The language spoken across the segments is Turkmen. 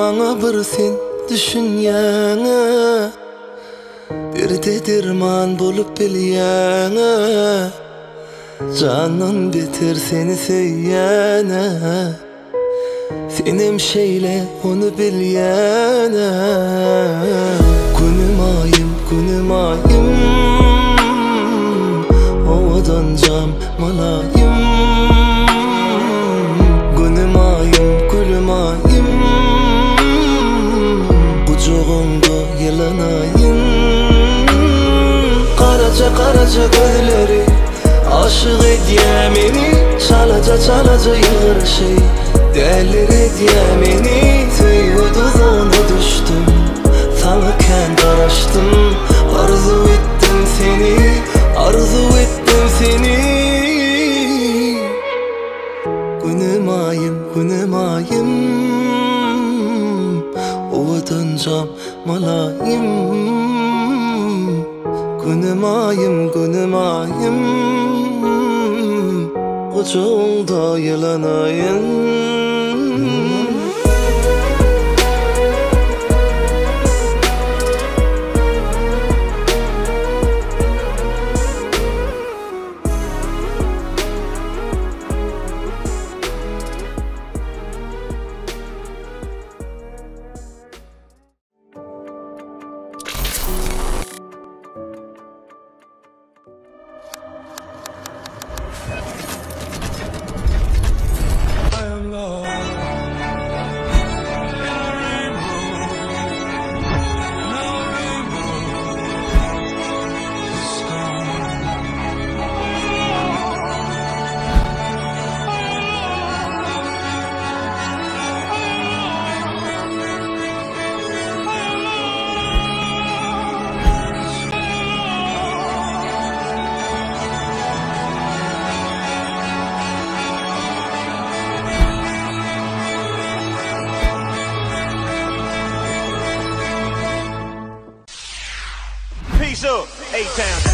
Maňa bir sen düşünýäňä Derde derman bolup bilýäňä Jandan beter seni söýýänä Senem şeýle ony bilýänä Günüm aýym günüm aýym Owadanjam mylaýym Günüm aýym gülüm aýym Gujagyňda ýylanaýyn Garaja garaja gözleri Aşyk edýä meni Çalaja çalaja ýylgyryşy Däliredýä meni Söýgi duzagyna düşdüm Saňa kän garaşdym Arzuw etdim seni Arzuw etdim seni Günüm aýym günüm aýym Owadanjam mylaýym Günüm aýym günüm aýym Gujagyňda ýylanaýyn. Peace up, A-Town.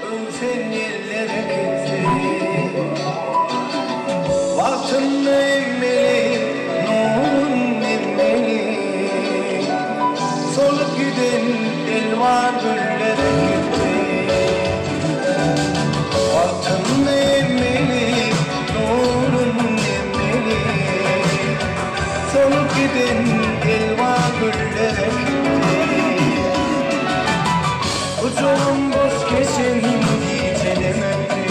Öwsen ýeller gitdi. Wagtynda emmeli, nurun emmeli. Solup giden elwan güller gitdi. Wagtynda emmeli, nurun emmeli. Solup giden elwan güller gitdi. Gucagym boş geçen gijelem ötdi.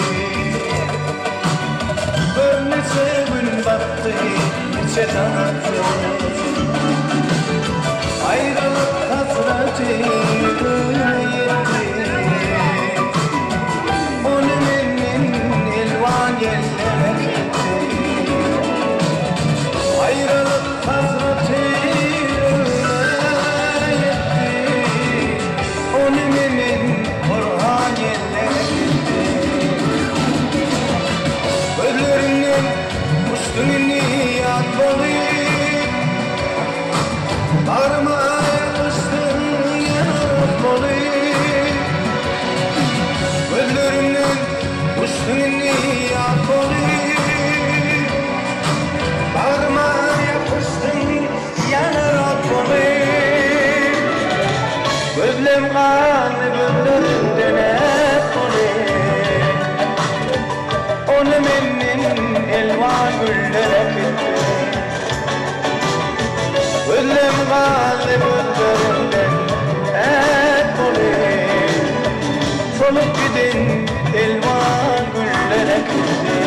Gör niçe gün batdy, niçe daň atdy. Aýralyk hasraty göwne ýetdi. Ony menden elwan ýeller äkitdi. Aýralyk hasraty göwne ýetdi. Ony menden Orhan ýeller äkitdi. Gözleriňden uçduň indi ýat bolup. Bagryma ýapyşdyň ýanar bolup. Gözleriňden uçduň indi ýat bolup. Bagryma ýapyşdyň ýanar ot bolup. Gözlem ganly gözleriňden ät bolup. Ony menden elwan güller äkitdi. Gözlem ganly gözleriňden ät bolup. Solup giden elwan güller äkitdi.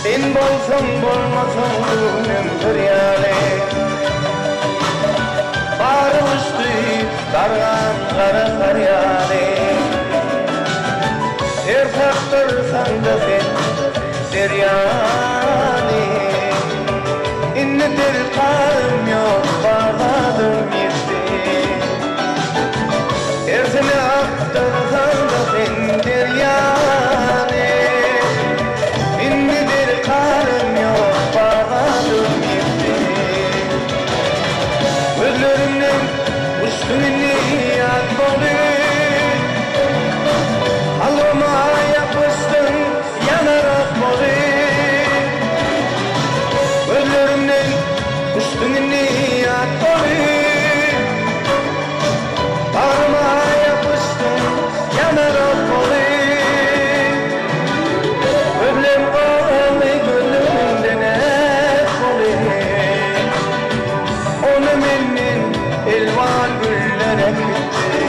Sen bolsaň bolmasaň göwnüm bir ýaly. Bary uçdy dargan gara gar ýaly. Ters akdyrsaň-da sen derýany. Indi derkarym ýok bar zadym ýetdi. Tersine akdyrsaň-da sen derýany. Indi derkarym ýok bar zadym ýetdi. Gözlerimden uçduň indi ýat bolup. Kalbyma ýapyşdyň ýanar ot bolup. Gözlerimden uçduň indi ýat bolup. Bagryma ýapyşdyň ýanar ot bolup. Gözlem ganly gözleriňden ät bolup. Ony menden elwan güller äkitdi.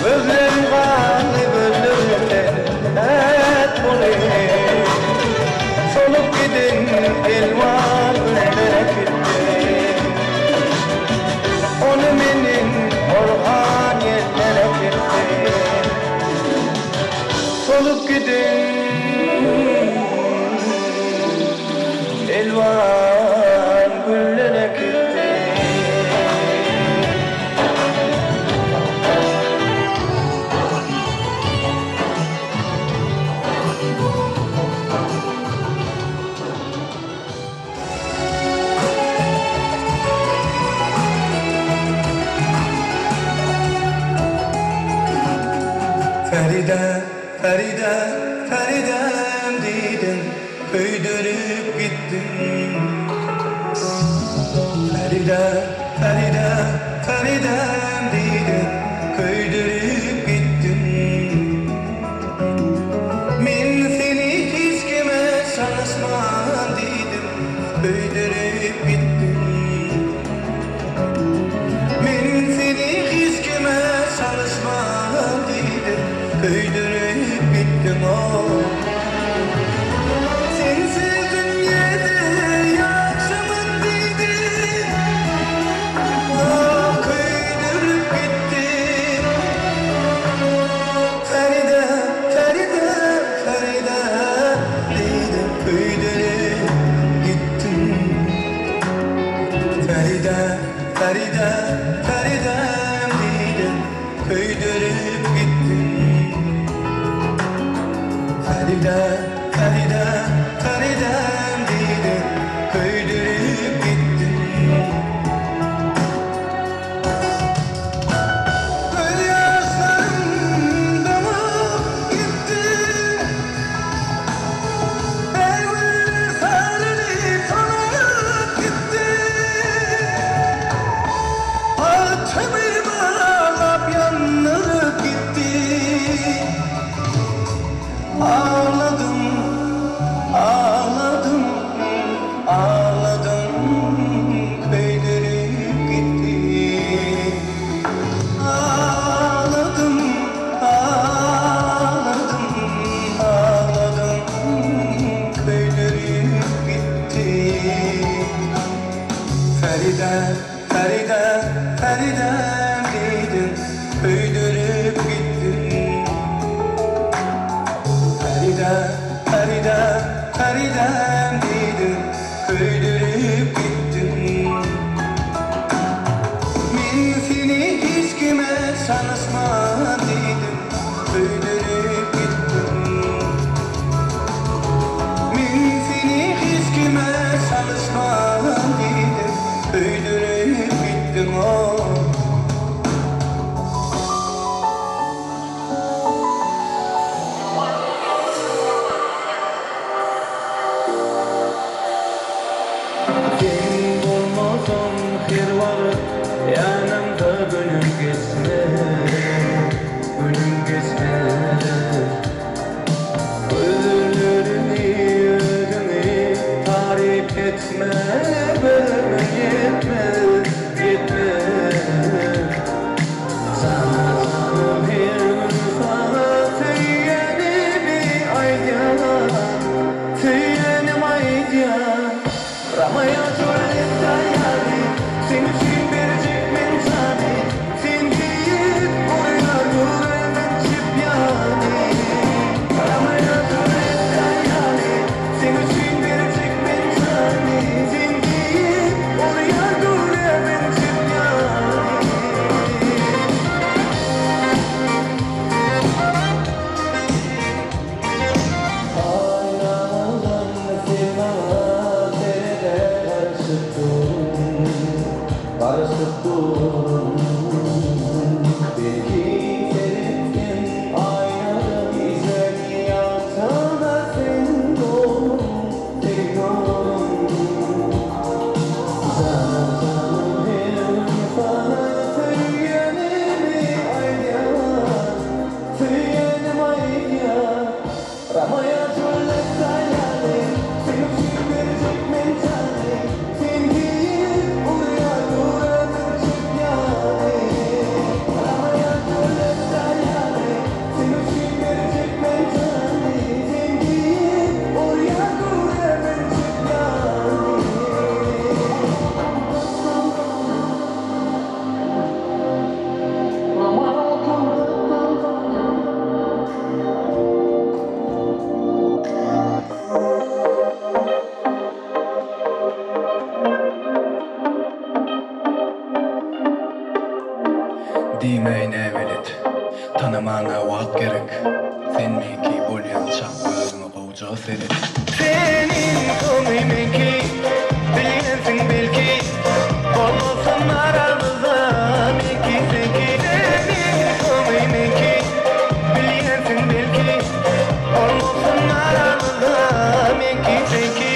Gözlem ganly gözleriňden ät bolup. Solup giden elwan güller äkitdi. Ony menden Orhan ýeller äkitdi. Solup giden elwan güller äkitdi. Feride, Feride, Feridem diýdiň, köýdürip gitdiň. Feride, Feride, Feridem diýdiň, köýdürip gitdiň. Men seni hiç kime çalyşman diýdim, köýdürip gitdiň. Men seni hiç kime çalyşman diýdim, köýdürip gitdiň oh. Sensiz dünýede ýagşymyn diýdim, ah köýdürip gitdiň. Feride, Feride, Feride diýdim, köýdürip. Feridem, Feridem, Feridem diýdiň, Köýdürip gitdiň. Feridem, Feridem, Feridem diýdiň, Köýdürip gitdiň. Men seni hiç kime çalyşman diýdim, Köýdürip gitdiň. Men seni hiç kime çalyşman diýdim, Köýdürip gitdiň o. Sen bolmasaň her wagt ýanymda günüm geçmez, günüm geçmez. Gözleriňi özüňi taryp etmäge bilimim ýetmez, ýetmez. Jana janym her gün saňa söýýänimi aýdýan, söýýänim aýdýan. Romeo Julieta ýaly seň üçin berjek men jany, Sen diýip urýar ýüregiň çep ýany. Romeo Julieta ýaly seň üçin berjek men jany, Sen diýip urýar ýüregiň çep ýany. Aýnadan sen maňa serede garaşyp durun, garaşyp durun. Belki seretsem aýnadan gijäni ýagtyna sen bolun, sen bolun. Jana janym her gün saňa söýýänimi aýdýan, söýýänim aýdýan. Romeo Julieta ýaly seň üçin berjek men jany, Sen diýip urýar ýüregiň çep ýany. Romeo Julieta ýaly seň üçin berjek men jany, Sen diýip urýar ýüregiň çep ýany. Diýmäý näbelet, tanamana wagt gerek, Sen meňki bolýançaň özüňe gowja seret. Seniň soňy meňki, bilýänsiň belki, Bolmasyn aramyzda meňki seňki. Seniň soňy meňki, bilýänsiň belki, Bolmasyn aramyzda meňki seňki.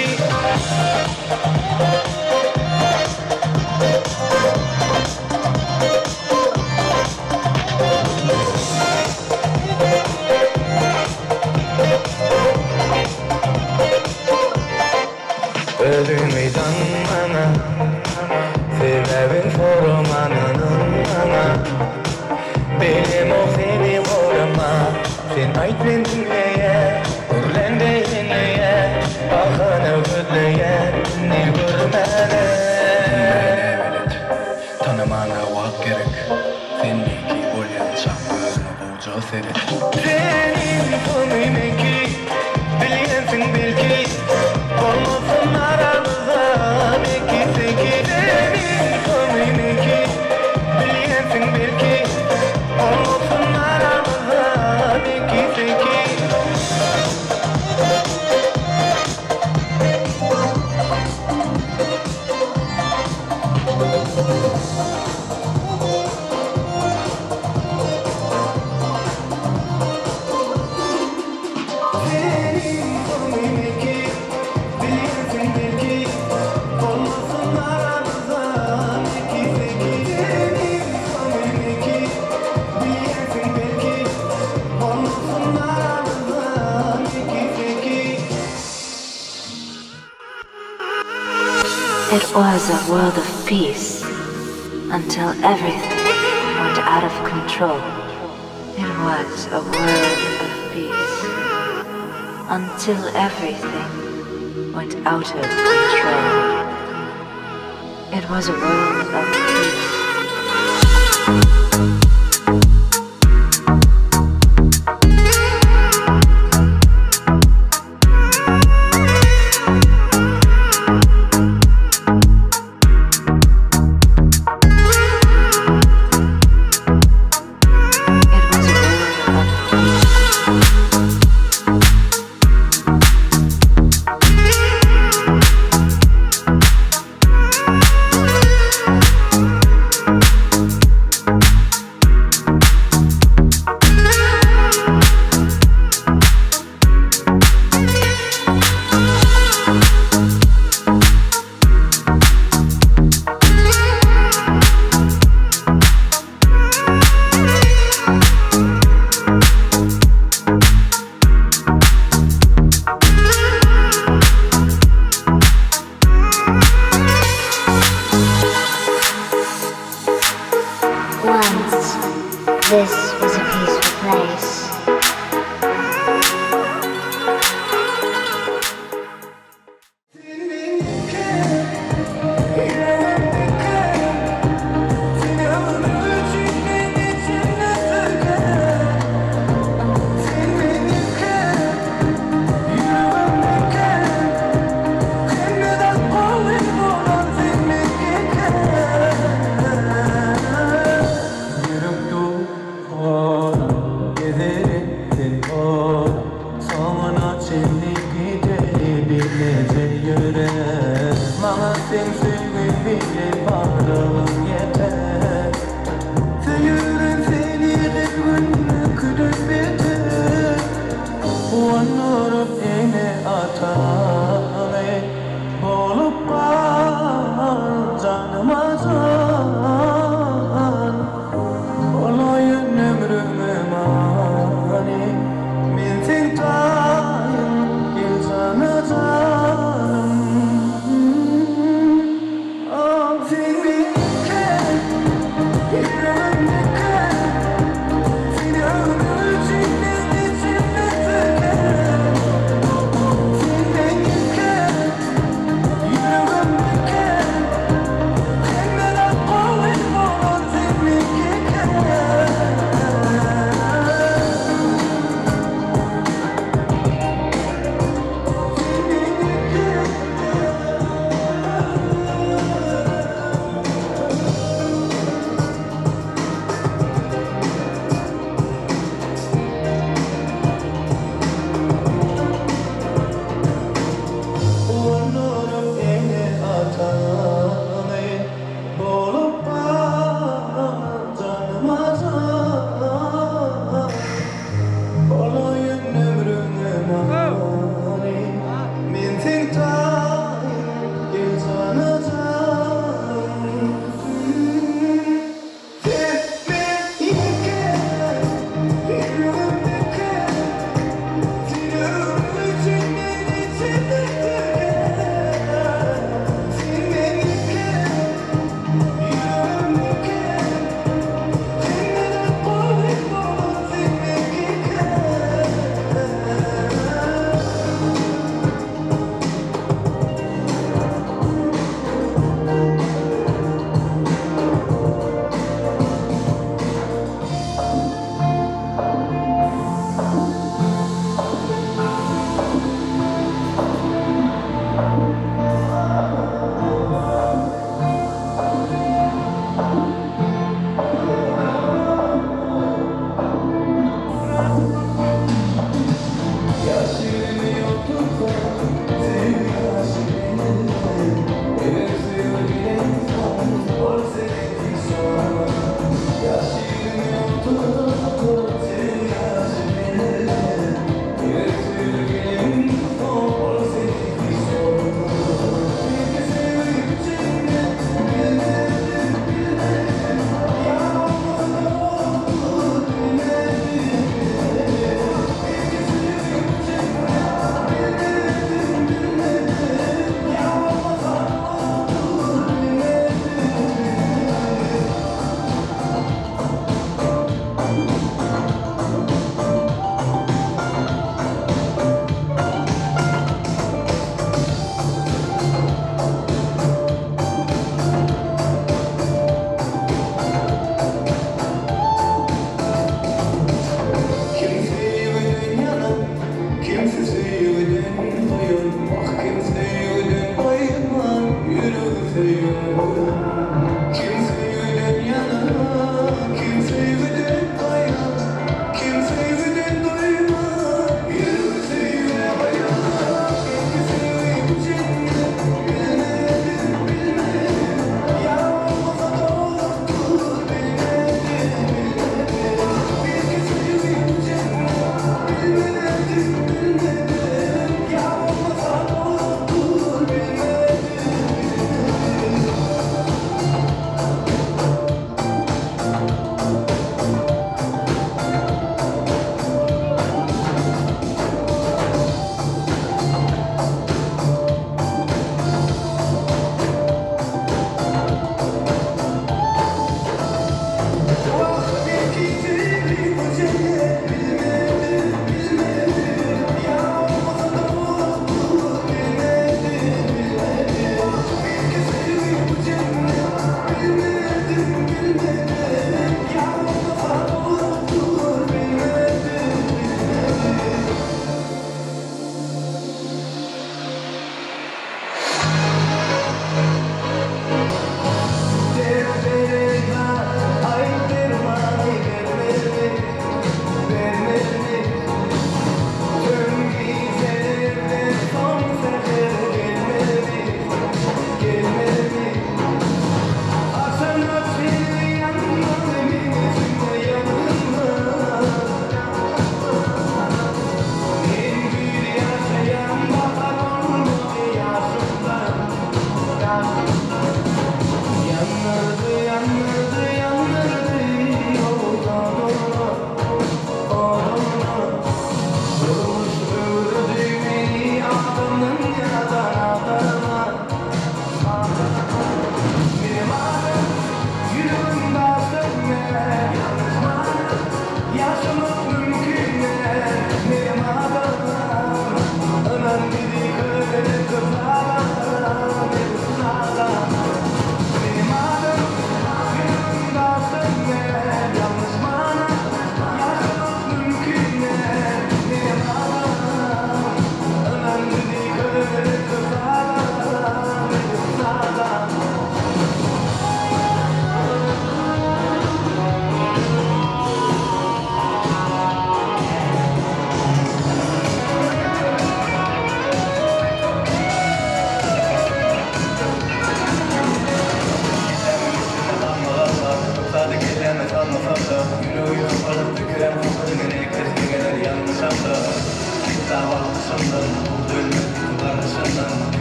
Özüňi daňmana, sebäbin soramana ynanmana. Bilemok seni gorama, sen aýt men diňleýän, Gürlende eňleýän, bahana gözleýän, indi görmäne. Diýmäý näbelet, tanamana wagt gerek, Sen meňki bolýançaň özüňe gowja seret. Seniň soňy meňki, bilýänsiň belki, Bolmasyn aramyzda meňki seňki. Seniň soňy meňki, bilýänsiň belki, Bolmasyn aramyzda meňki seňki. Seniň soňy meňki, bilýänsiň belki, Bolmasyn aramyzda meňki seňki. Seniň soňy meňki, bilýänsiň belki, Bolmasyn aramyzda meňki seňki. It was a world of peace until everything went out of control. It was a world of peace until everything went out of control. It was a world of peace. It was a world of peace.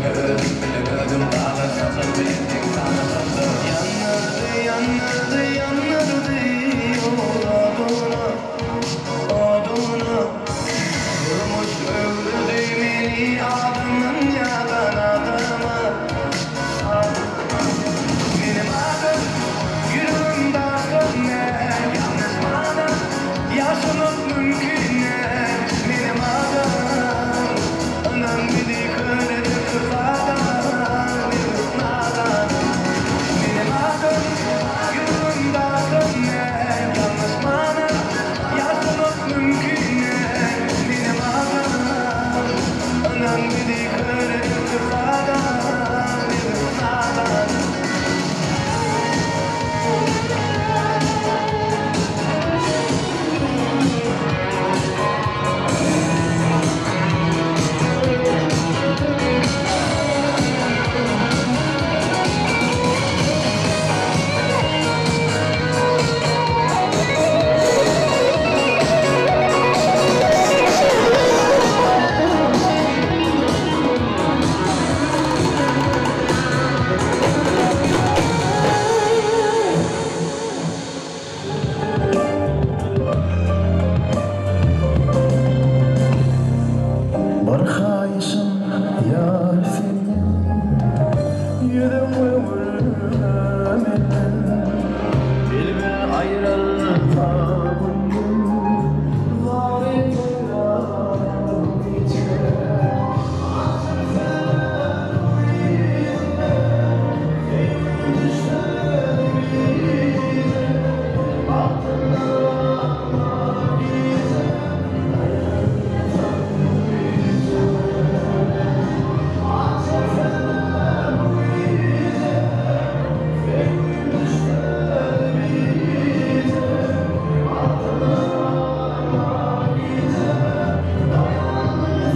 Diňe özüm bilen özüm galarsaň bilseň sanaşamda Ýandyrdy, ýandyrdy, ýandyrdy Oduna, oduna Durmuş öwürdi meni adamdan ýadan adama Menem adam, ýüregim daşdan däl Ýalňyşmanam ýaşamak mümkin däl Menem adam, ynan bizi köne köp adam Nadan Menem adam, ýüregim daşdan däl Ýalňyşmanam ýaşamak mümkin däl Menem adam, ynan bizi köne köp adam Nadan. Bir haýyşym ýar senden, Ýüzüň öwürme menden. Bilbil aýrylsa günden, Zary saýrar bu gije. Açyk sen bu ýüzüme, Söýgüm düşer bize. Bagtyndan akmaz gije, Daýansaň güýje. Açyk sen bu ýüze, Söýgüm düşer bize. Bagtyndan akmaz gije, Daýansaň güýje.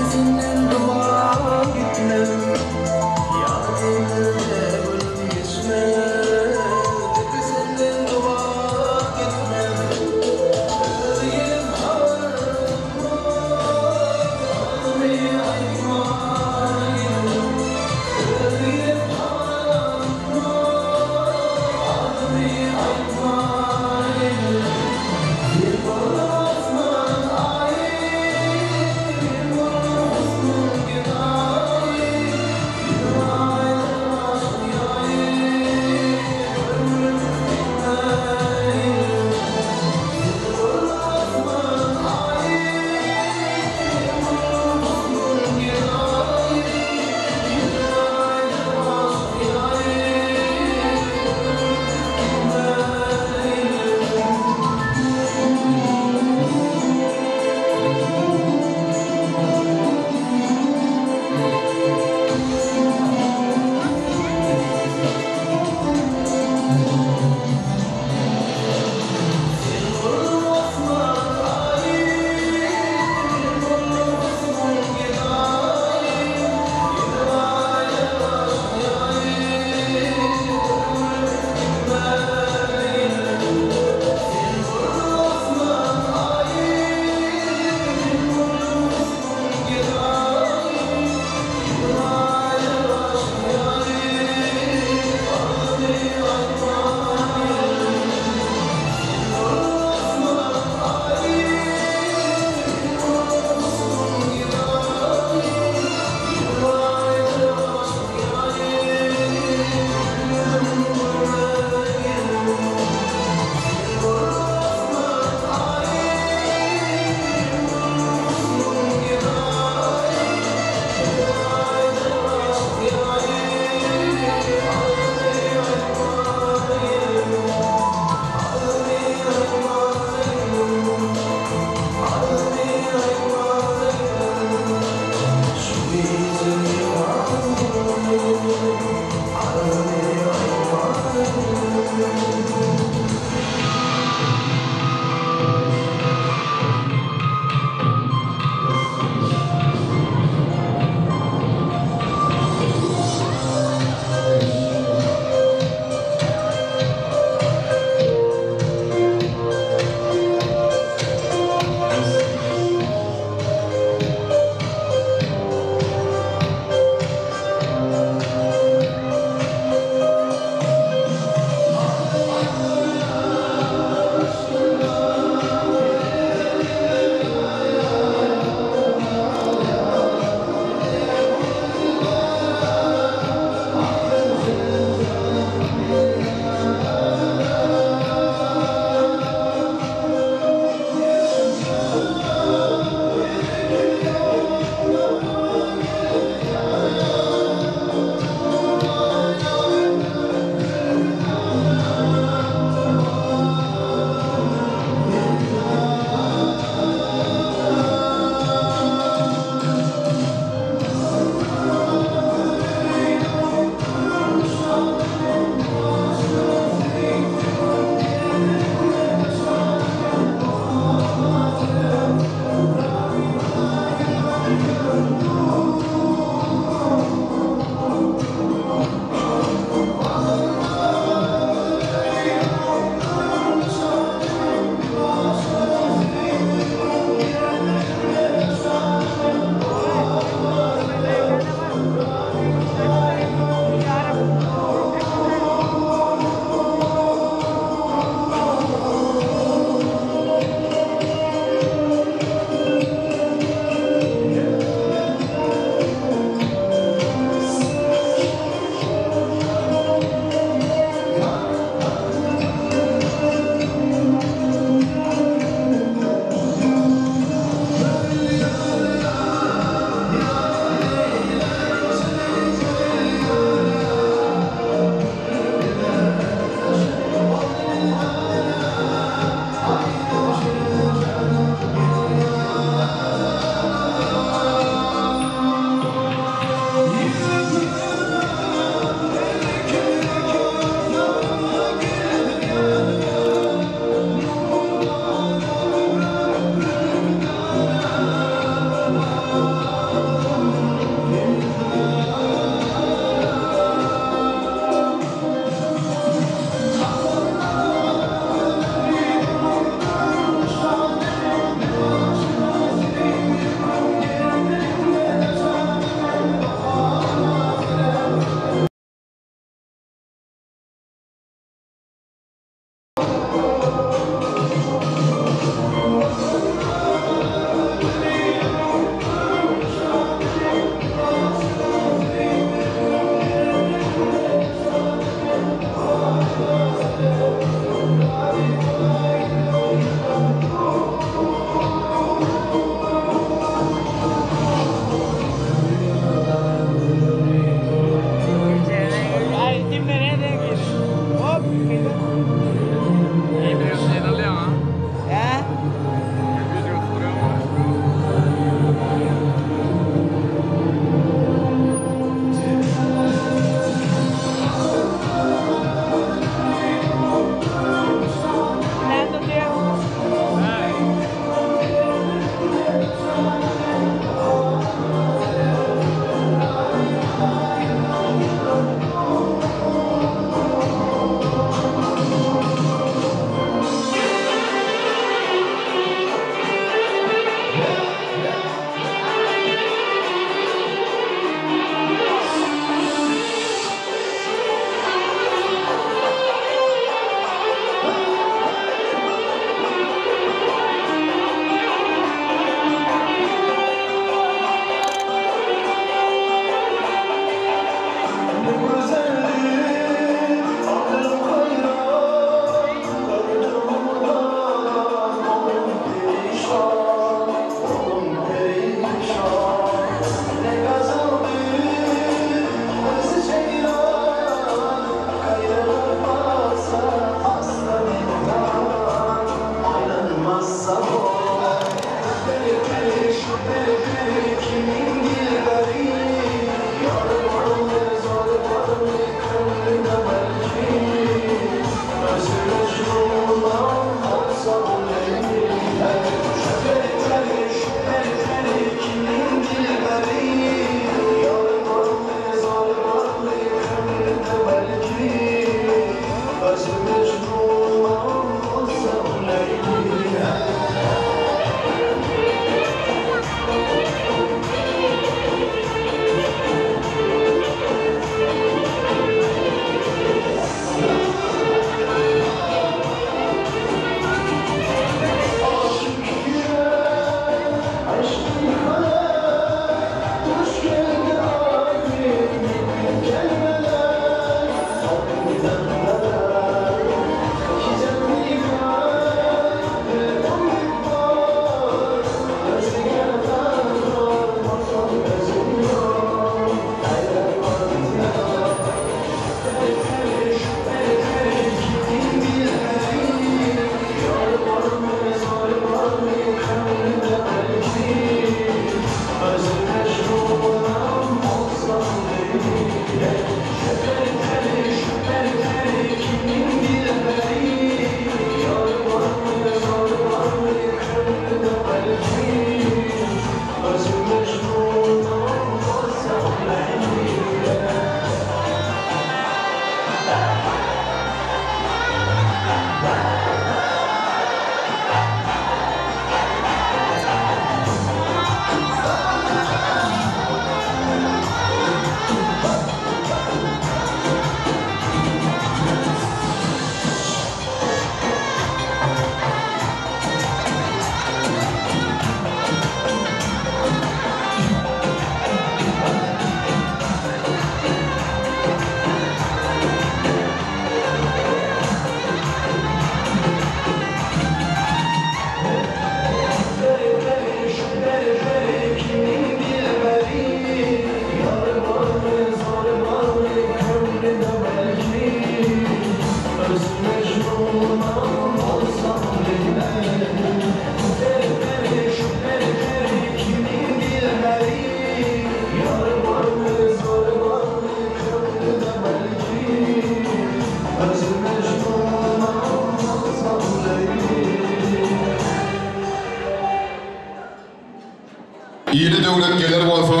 döwlet geler bolsa,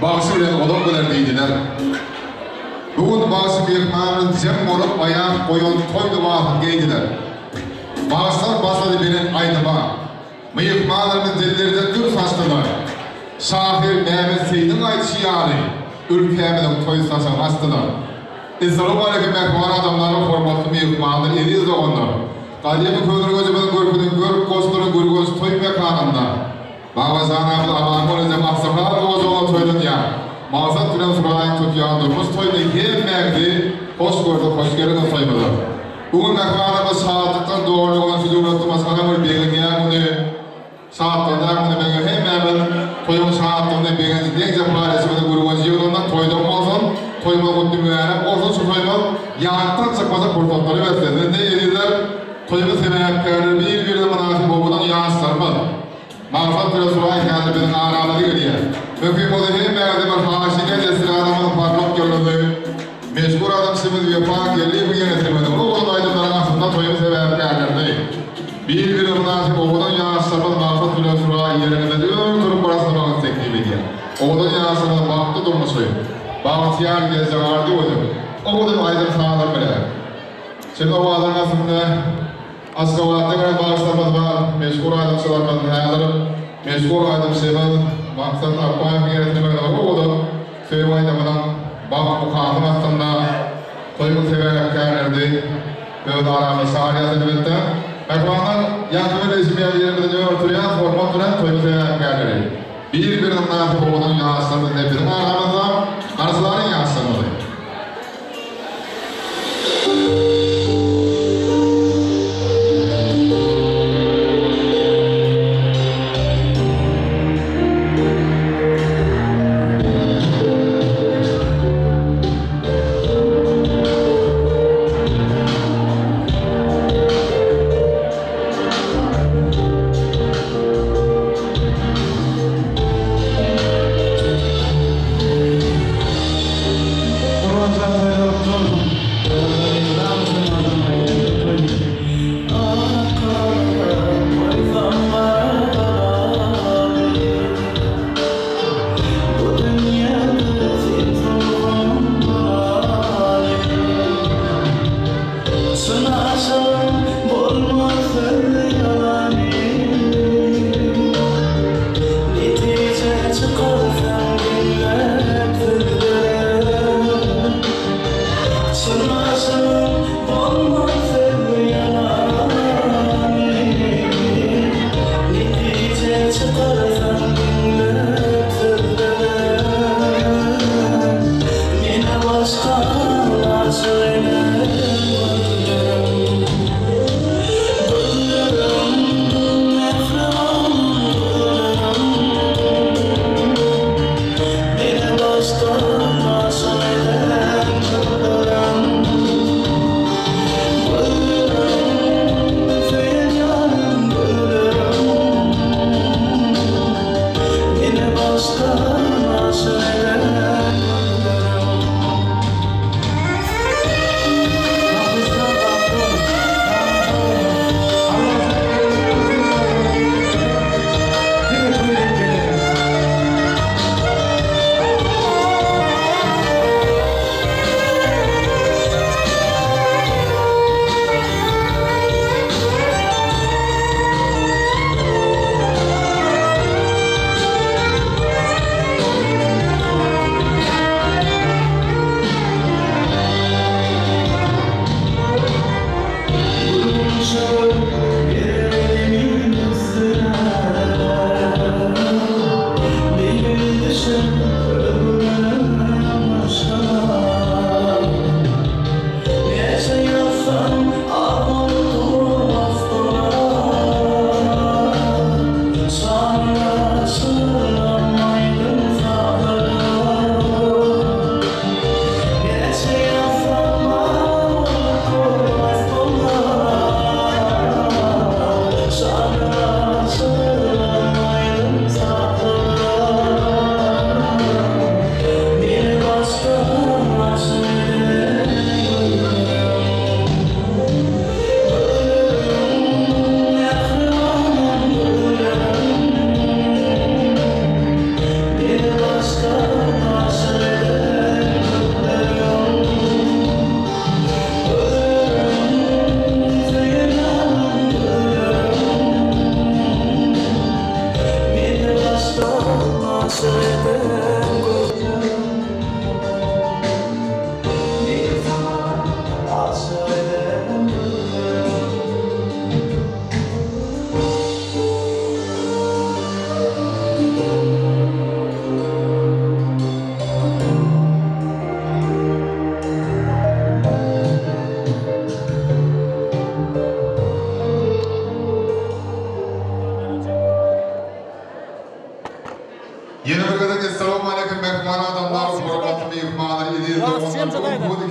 bagşy bilen ozal geler diýdiler. Bu gün bagşy myhmanymyz jem bolup aýak goýan toý lybasyny geýdiler. Bagşylar başlady belent aýdyma. Myhmanlarymyz dillerden dür saçdylar. Şahyr Mämmet Seýidiň aýdyşy ýaly, ülkämiziň toý saçagyny açdylar. Essalawmaleýkim mähriban adamlar, hormatly myhmanlar, eziz doganlar! Gadymy Köneürgenjimiziň görküniň görk goşduran Gürgenç toý mekanynda Babajanamyz Amanguly ejem aksakal ojagyna toýlanýar. Maksat bilen Suraýyň tutýan durmuş toýuna hemmäňizi hoş gördük, hoş geldiňiz toýumyza. Bu gün mähribanlarymyz şatlykdan doly bolan şu döwletli maşgala bir begenýän güni, şatlanýan güni meňe hemmämiz toýuň şatlygyny, begenjini deňje paýlaşymyzy Gürgenç ýygnagynda toýdan bolsun, toýumyz gutly mübärek bolsun, şu toýumyz ýatdan çykmajak pursatlary bersin. Indi ezizler, toýumyz sebäpkärleri bir-birine mynasyp owadan ýaşlarymyz. Maksat bilen Suraý häzir biziň aramyza gelýär. Mümkin bolsa hemmäňize bir haýyş edýän estradamyzyň parlak ýyldyzy, meşhur adamçymyz Wepa Geldiýewiň ýeňetirmeginde owadan aýdymlaryň astynda toýuň sebäpkärlerini, bir-birine mynasyp owadan ýaşlarymyz Maksat bilen Suraý ýeriňizden ör turup başlamagyňyzy teklip edýän. Owadan ýaşlarymyza bagtly durmuşy, bagtyýar geljegi arzuw edip, owadan aýdym-sazlar bilen Şeýle owadan astynda Aşgabatda gelen bagşylarymyz bar, meşhur aýdymçylarymyz häzir meşhur aýdymçymyz Maksat Apbaýewiň ýeňletirmeginde bir owadan söýgi aýdymynyň Bagt mukamyň astynda toýuň sebäpkärleridi öz aramyzda çagyrýas elbetde. Mähribanlar, ýaňky belleýşim ýaly ýerimizden öňe turýas hormat bilen toýuň sebäpkärleri. Bir-birine mynasyp owadan ýaşlarymyz ine biziň aramyzda, garşylalyň ýaşlarymyzy. Gurbanjan toýlanyp dursun.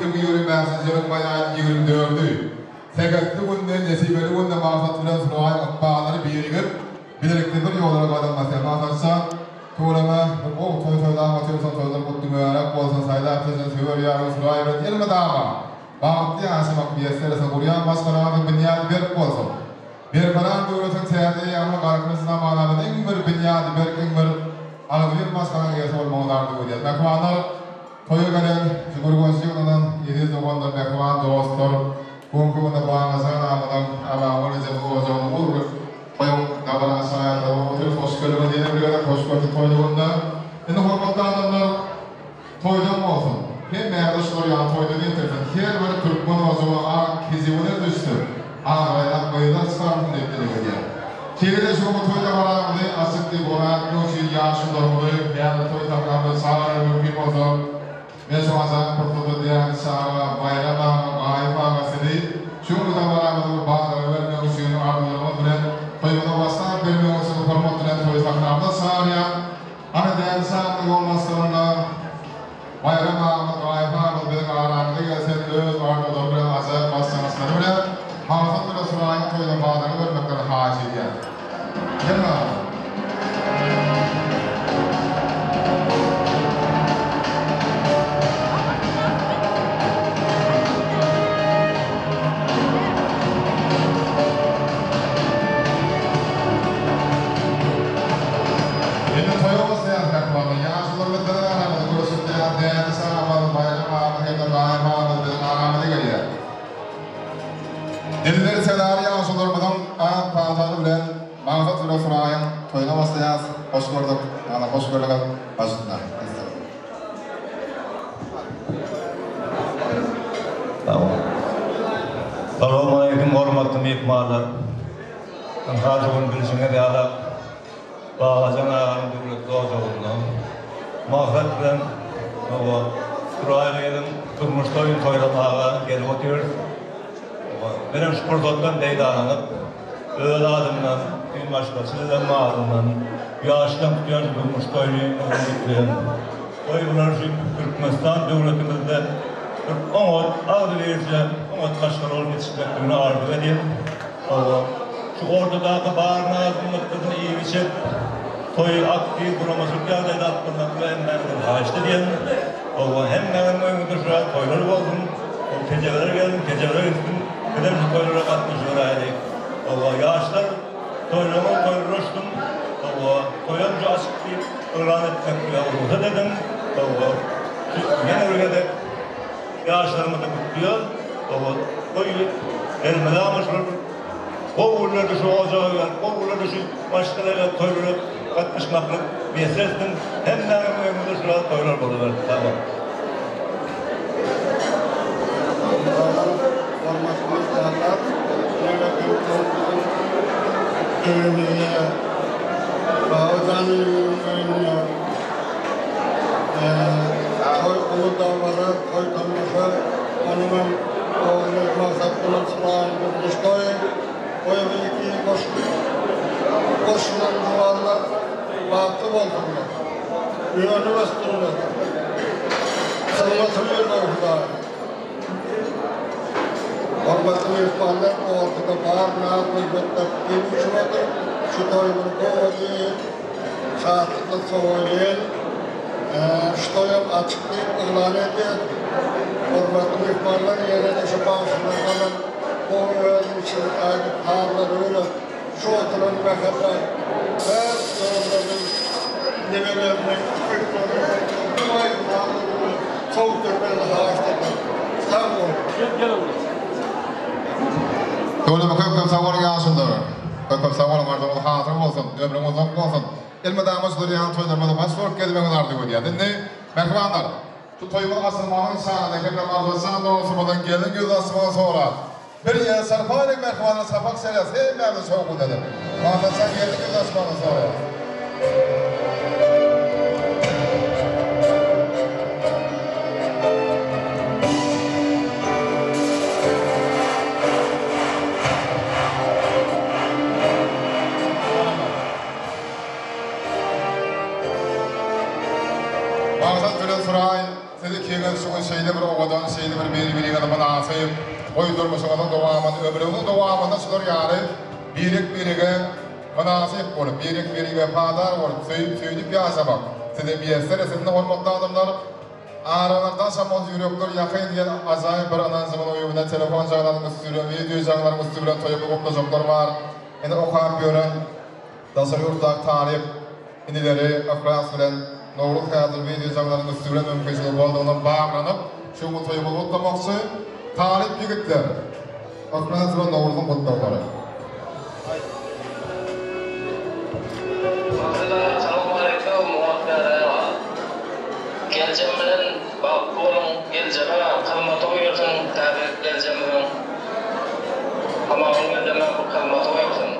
2025-nji ýylyň maý aýynyň 24-i. Sähetli günde, nesibeli günde maksat bilen Suraýyň ykballary birigip, bilelikde bir ýollara gadam basýar. Maksatjan, tüweleme, bir gowy toý toýlap otyrsyň, toýlar gutly mübärek bolsun, saýlap seçen söwer ýaryň Suraý bilen elmydama bagtly ýaşamak miýesser etsin, gurýan maşgalaňyzyň binýady berk bolsun! Berkarar döwletiň täze eýýamynyň Galkynyşy zamanamyzda iň bir binýady berk, iň bir agzybir maşgalaň eýesi bolmagyňyzy arzuw edýäris. Mähribanlar, toýa gelen, şu Gürgenç ýygnanan eziz doganlar, mähriban dostlar, bu günki günde Bagajan aganyň, Amangül ejemiň ojagyny uly toýuň dabaraň şaýatlary bolup otyrys. Hoş geldiňiz ýene bir gezek, hoş gördük toýly günde. Indi hormatly adamlar, Toýdan bolsun. Hemmämize şular ýaly toýdan getirsin. Her bir türkmen ojagyna ak kejebine düşse, abraýly gyzlar çykarsyn diýip dileg edýän. Şeýle-de şu günki toý dabaramyzy açyk diýip ora etmek üçin ýaşulularymyzy häzir toý sahnamyza çagyrmagy mümkin bolsa, men şu ajaýyp pursatda diýýän çaga Baýram aga, Gaýyp aga sizi şu günki dabaramyza bir badalga bermek üçin arzuwlarymyz bilen toýumyza başlap bermek üçin hormat bilen toý sahnamyza çagyrýan. Hany däli şamyň ýolbaşçylygynda Baýram agamyz, Gaýyp agamyz biziň aramyza gelse öz arzuwlary bilen ajaýyp başlangyçlary bilen Maksat bilen Suraýyň toýuna badalga bermeklerini haýyş edýän. Geliň agalar. Indi toýa başlaýarys mähribanlar. Ýaşulularymyz biziň aramyzda görüşip diýýär. Dädiş agamyz, Baýram agamyz hem-de Gaýyp agamyz biziň aramyza gelýär. Diller senary ýaşulularymyzyň ak patalary bilen Maksat bilen Suraýyň toýuna başlaýarys. Hoş gördük. Ýagny hoş gördüňiz. Baş üstüne. Sag boluň. Salowmaleýkim hormatly myhmanlar. Ynha şu gün bilşiňiz ýaly Babajan aganyň döwletli ojagynda Maksat bilen hawa Suraý gyzyň durmuş toýuny toýlamaga gelip otyrys. Menem şu pursatdan peýdalanyp öz adymdan, öý maşgalasynyň adyndan ýaşdan tutýan şu durmuş toýuny gutlaýan. Goý bular şu Türkmenistan döwletimizde bir oňat, agzybirje, oňat maşgala bolup ýetişmekligini arzuw edýän. Hawa, şu ortadaky bar naz-nygmatlaryny iýip-içip, toýy aktiw guramaçylyk ýagdaýda alyp barmaklygy hemmäňizden haýyşt edýän. Hawa, hemmäňiziň öňüňizde şu rahat toýlar bolsun, ol kejebeler gelsin, kejebeler gitsin, bizem şu toýlara gatnaşyberäýlik. Hawa, ýaşlar toýlaryňyz toýlaşsyn, hawa, toýam şu açyk diýip yglan etmeklige rugsat ediň. Hawa, şu ýene bir gezek Ýaşlarymyzy gutlaýas. Hawa, toý elmydama şular gowy günlerde şu ojaga gelip, gowy günlerde şu maşgalaga toýlara gatnaşmaklyk miýesser etsin. Hemmäňiziň öňüňizde şular toýlar bolubersin. Sag boluň. Hormatly myhmanlar, ýene bir toý biziň öýümizde, Babajan öýüniň öňünde. Toý uly dabara, toý tomaşa, onuňam ogly Maksat bilen Suraýyň durmuş toýy. Goý iki goşulan juwanlar bagtly bolsunlar. Önüp össünler. Hyzmatyny bersin Hudaý. Hormatly myhmanlar, ortada bar naz-nygmatlar iýip-içip otyr. Şu toýumyzy gowy Şatlykly sowaýyn. Şu toýam açyk diýip yglan edýän. Hormatly myhmanlar, ýene-de şu bagşylardanam gowy özüň üçin aýdyp sazlary bilen şu oturan mähellä her özleriniň nemelerini, ukyplaryny bu aýdym sazlary bilen sowdurmagyny haýyşt edýän. Sag boluň. Döwleme köp köp sag boluň ýaşulular. Köp köp sag boluň arzuwyňyz hasyl bolsun, ömrüň uzak bolsun. Elmydama şu dünýäniň toýlarymyzda baş bolup gezmegiňizi arzuw edýäs. Indi, mähribanlar, şu toýumyz açylmagynyň şanyna hem-de Maksatjan dostumyzyň gelin ýüz açmagyny sorap, bir ýere çarpaýlyk mähribanlar çapak çalýas, hemmämiz şowhun edip. Maksatjan gelin ýüz açmagyny soraýas. Maksat bilen Suraý, siz ikiňiz şu gün şeýle bir owadan, şeýle. şeýle bir biri-biriňize mynasyp, goý durmuşyňyzyň dowamynda, ömrüňiziň dowamynda şular ýaly birek-birege mynasyp bolup, birek-birege wepadar bolup, söýüp-söýlüp ýaşamak size miýesser etsin, hormatly adamlar! Aralar daşam bolsa ýürekler ýakyn diýen ajaýyp bir ynanjymyň öýünde telefon jaňlaryň üsti bilen, wideo jaňlaryň üsti bilen toýumy gutlajaklar bar. Indi okap ýören daşary ýurtdaky talyp inileri Yhlas bilen Nowruz häzir wideo jaňlaryň üsti bilen mümkinçiligi boldugyndan baglanyp şu gün toýumyzy gutlamakçy. Talyp ýigitler Yhlas bilen Nowruzyň gutlaglary. Bagtylar Salowmaleýkum Muhapber aga. Geljem bilen bagtly boluň geljeme hyzmaty buýursyn täze geljemiziň Amagul geljeme bu hyzmaty buýursyn.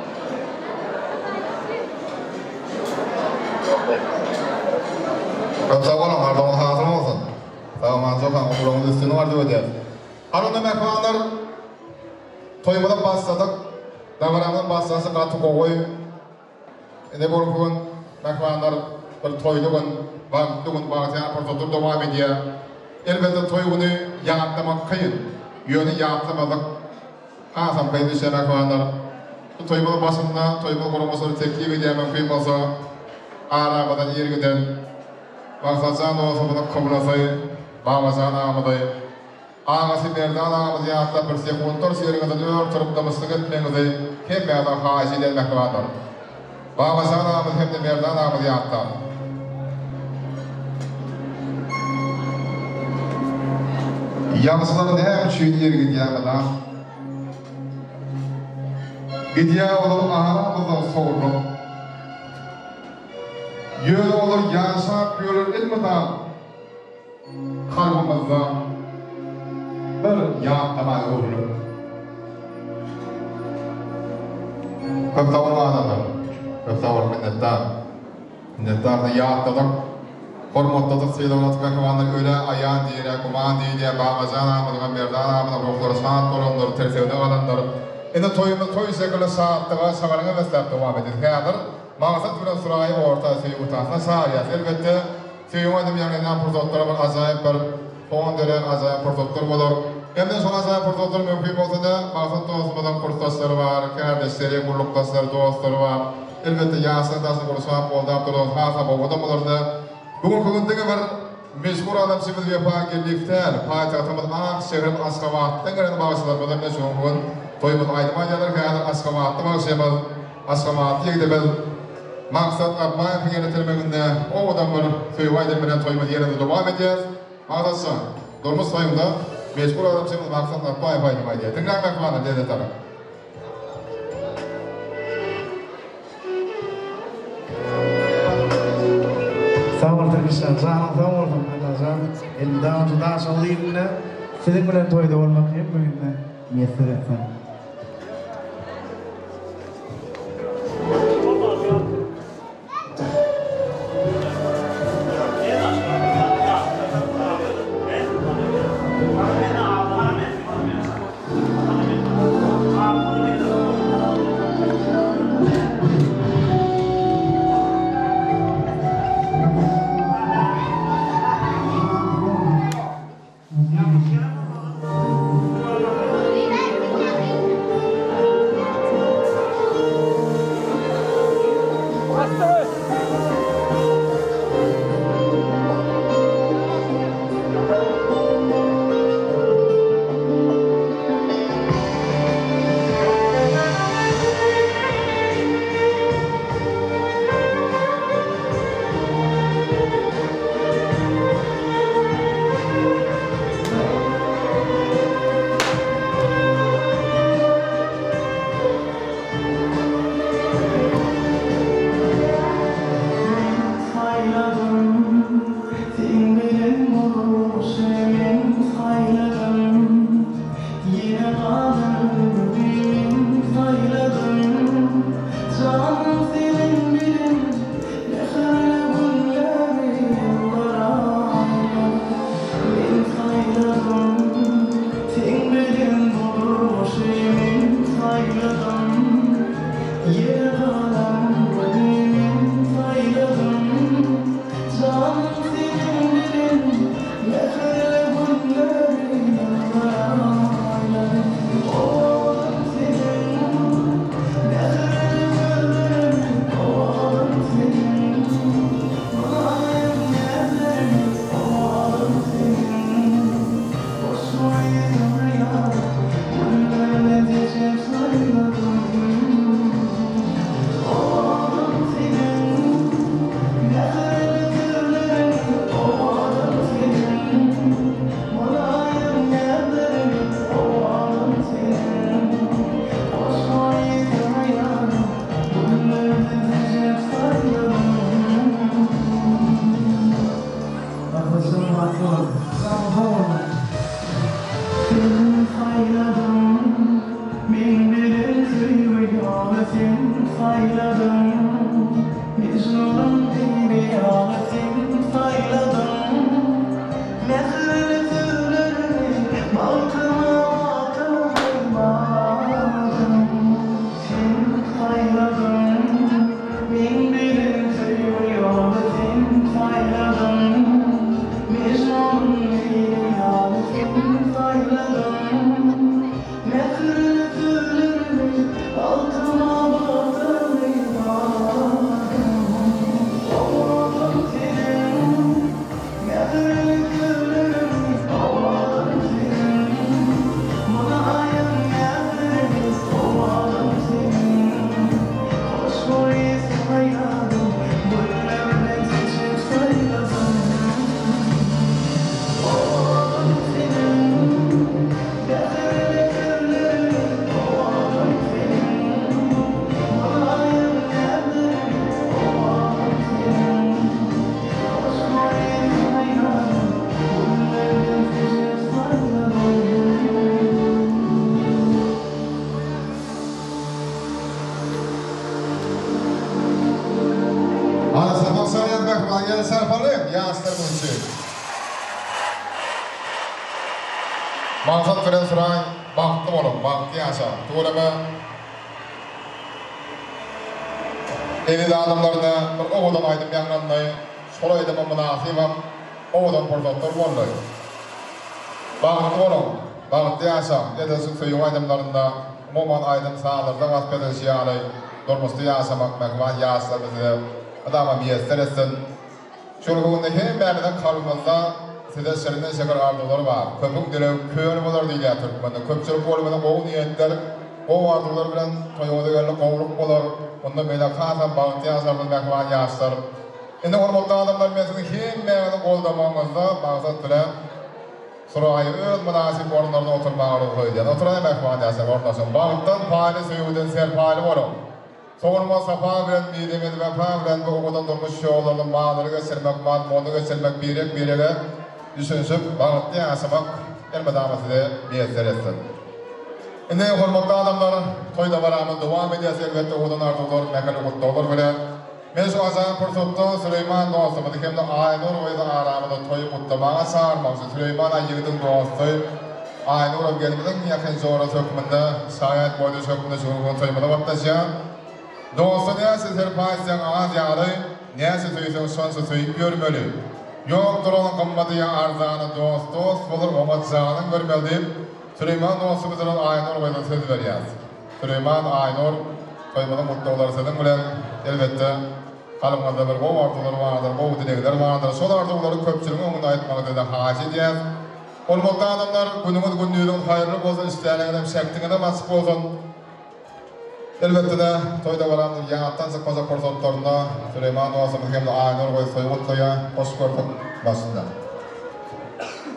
Köp sag boluň arzuwyňyz hasyl bolsun. Sag aman jokaň ugraňyz üstünlik arzuw edýäs. Hany onda mähribanlar Toýumyza başladyk. Dabaramyzyň başlanyşy gaty gowy. Ine bu gün mähribanlar bir toýly gün, bagtly gün, bagtyýar pursatlar dowam edýär. Elbetde toý güni ýatlamak kyn. Ýöne ýatlamazlyk hasam kyn düşýär mähribanlar. Bu toýumyzyň başynda toýumyzy guramaçylara teklip edýän mümkin bolsa aramyzdan ir giden Maksatjan dostumyzyň kyblasy Babajan agamyzy Agasy Merdan agamyzy ýatlap bir sekuntlar şu ýeriňizden ör turup dymyşlyk etmegiňizi hemmäňizden haýyş edýän mähribanlar. Babajan agamyzy hem-de Merdan agamyzy ýatlap. Ýagşylar näme üçin ir gidýärmizä? Gidýär olar aramyzdan sowrulyp. Ýöne olar ýaşap ýörer elmydam. Kalbymyzda bir ýatlama öwrülip. Köp sag boluň adamlar. Köp sag boluň minnetdar. Minnetdar da ýatladyk. Hormatladyk sylagladyk mähribanlar ölä aýan dirä güman diýilýä Babajan agamyzyňam Merdan agamyzyň ruhlary şat bolandyr tirsegine galandyr. Indi toýumyz toý şekilli şatlyga şagalaňa besläp dowam edýär. Häzir Maksat bilen Suraýy orta söýgi utasyna çagyrýas. Elbetde Söýgi aýdym ýaňlanýan pursatlar bir ajaýyp bir fon dörän ajaýyp pursatlar bolar. Hem-de şol ajaýyp pursatlar mümkin bolsa-da Maksat dostumyzyň kursdaşlary bar, kärdeşleri, gullukdaşlary, dostlary bar. Elbetde ýaşlar daşyny gurşap, goldap dursaňyz hasam owadan bolar-da. Bu günki gün diňe bir meşhur adamçymyz Wepa Geldiýew däl, paýtagtymyz ak şäherim Aşgabatdan gelen bagşylarymyzam şu günki gün toýumyz aýdym aýdýarlar. Häzir Aşgabatly bagşymyz Aşgabatly ýigidimiz Maksat Apbaýewiň ýönetilmeginde owadan bir söýgi aýdym bilen toýumyzy ýene-de dowam edýäs. Maksatjan, durmuş toýuňda meşhur adamçymyz Maksat Apbaýew aýdym aýdýar. Diňläň mähribanlar, lezzet alyň. Sag bol Tirkişjan, janyň sag bolsun Allajan elmydama şu Daşoguz ilinde siziň bilen toýda bolmak hemmemize miýesser etsin. Altyna batyrdy bagtym, Sen saýladyň. Meň bilen söýgi ýoly sen saýladyň. Mejnun Leýli ýaly sen saýladyň. Mähirli sözlermi altyna batyrdy bagtym. Owadan seniň. Mähirli sözlermi owadan seniň. Mylaýym mähirli owadan seniň. Hoşboý saýladym, güllerden seçip saýladym. Owadan seniň. Mähirli sözlermi owadan seniň. Mylaýym mähirli owadan seniň. Ana sapak salýan mähriban ýene sarpalyň ýaşlarymyz üçin. Maksat bilen Suraý bagtly boluň, bagtly ýaşaň. Tüweleme. Eziz adamlaryna bir owadan aýdym ýaňlandy. Şol aýdyma mynasybam owadan pursatlar boldy. Bagtly boluň, bagtly ýaşaň, edil şu söýgi aýdymlarynda, umuman aýdym-sazlarda wasp edilişi ýaly durmuşda ýaşamak mähriban ýaşlarymyz size mydama miýesser etsin. Şu günde hemmämiziň kalbymyzda size şirinden şeker arzuwlar bar. Köpüň dilegi köl bolar diýilýär türkmende. Köpçülik bolmasa gowy niýetler, gowy arzuwlar bilen toýuňyza geldi gowulyk bolar. Mundan beýläk hasam bagtly ýaşarsyňyz mähriban ýaşlar. Indi hormatly adamlar men siziň hemmäňizi goldamagyňyzda maksat bilen Suraýy öz mynasyp orunlarynda oturmaga rugsat edýän. Oturaý mähriban ýaşlar ornaşyň. Bagtdan paýly söýgüden serpaýly boluň. Sowulmaz sapa bilen, mizemez wepa bilen bu owadan durmuş ýollaryny manyly geçirmek, mazmunly geçirmek, birek-birege düşünişip, bagtly ýaşamak elmydama size miýesser etsin. Indi, hormatly adamlar, toý dabaramyz dowam edýär, elbetde, owadan arzuwlar, mähirli gutlaglar bilen. Men şu ajaýyp pursatda Süleýman dostumyzy hem-de Aýnur gyzy aramyzda toýy gutlamaga çagyrmakçy. Süleýman aý ýigidiň dosty, Aýnuram gelnimiziň ýakyn jorasy hökmünde, şaýat boýdaş hökmünde şu günki toýumyza gatnaşýar. Dosta näçe serpaý etseň az ýaly, näçe söýseň şonça söýüp ýörmeli. Ýokdur onuň gymmady ýa arzany, dost dost bolar, oňa janyň bermeli diýip, Süleýman dostumyz bilen Aýnur gyza söz berýäs. Süleýman, Aýnur, toýumyzyň gutlaglary siziň bilen. Elbetde, kalbyňyzda bir gowy arzuwlar bardyr, gowy dilegler bardyr. Şol arzuwlary köpçüligiň öňünde aýtmagy size haýyş edýäs. Hormatly adamlar, günüňiz, gündiziňiz haýyrly bolsun, işdäliňizem, şähdiňizem açyk bolsun. Elbetde-de, toý dabaramyzyň ýatdan çykmajak pursatlarynda Süleýman dostumyz hem-de Aýnur gyz toý gutlaýar. Hoş gördük başynda.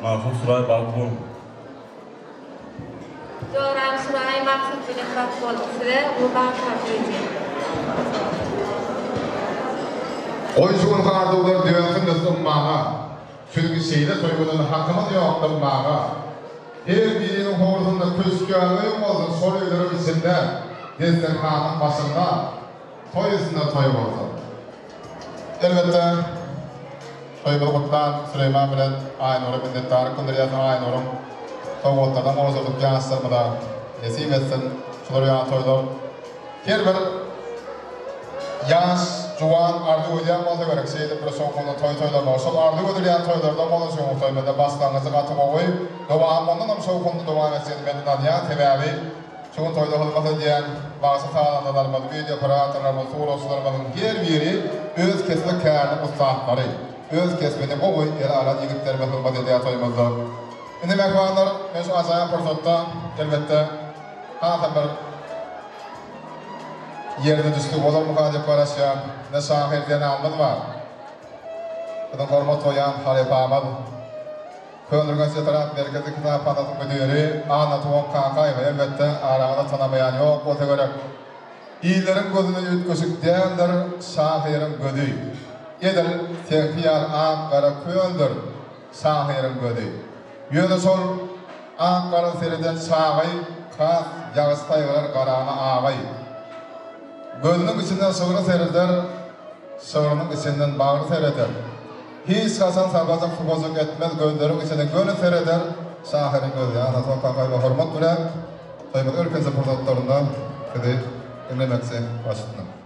Maksut Suraý bagtly boluň. Joram Suraý Maksat bilen bagt boluň size uly bagt arzuw edýän. Goý şu günki arzuwlar dönsün biz ummana. Çünki şeýle toýgudan hakymyz ýok dymmaga. Her biriniň howlusynda köşk ýaly öý bolsun, şol öýleriň içinde, desterhanyň başynda toý üstünde toý bolsun. Elbetde, toýumyzy gutlan Süleýman bilen Aýnura minnetdarlyk bildirýäs. Aýnuryň sowgatlardan gowşurdyk ýaşlarymyza nesip etsin şular ýaly toýlar. Her bir ýaş juwan arzuw edýän bolsa gerek, şeýdip bir şowhunly toý toýlamagy. Şol arzuw edilýän toýlardan bolan şowhun toý mende başlangyjy gaty gowy, dowamy mundanam şowhunly dowam etjegine men ynanýan. Sebäbi şu gün toýda hyzmat edýän bagşy-sazandalarymyz, wideo operatorlarymyz, suratçylarymyzyň her biri öz kesbi käriniň ussatlary, öz kesbini gowy ele alan ýigitlerimiz hyzmat edýär toýumyzda. Indi mähribanlar, men şu ajaýyp pursatda, elbetde, Hasam bir ýerine düşdügi bolarmyka diýip garaşýan. Ine şahyr zenanymyz bar. Biziň hormat goýýan halypamyz. Köneürgenç etrap merkezi kitaphanasynyň müdiri Annatuwak Kakaýewa elbetde araňyzda tanamaýan ýok bolsa gerek. Illeriň gözüne üýtgeşik däldir şahyryň gözi. Edil seňki ýaly ak-gara köldür şahyryň gözi. Ýöne şol ak-gara sereden çagy has ýagyş saýgarar garany agaý. Gözüniň içinden şygry sereder, şygrynyň içinden bagry sereder. Hiç haçan sabajyk-subajyk etmez gözleriň içine göni sereder. Şahyryň özi Annasoltan Kakaýewa hormat bilen toýumyzyň ilkinji pursatlarynda sizi diňlemekçi başytdym.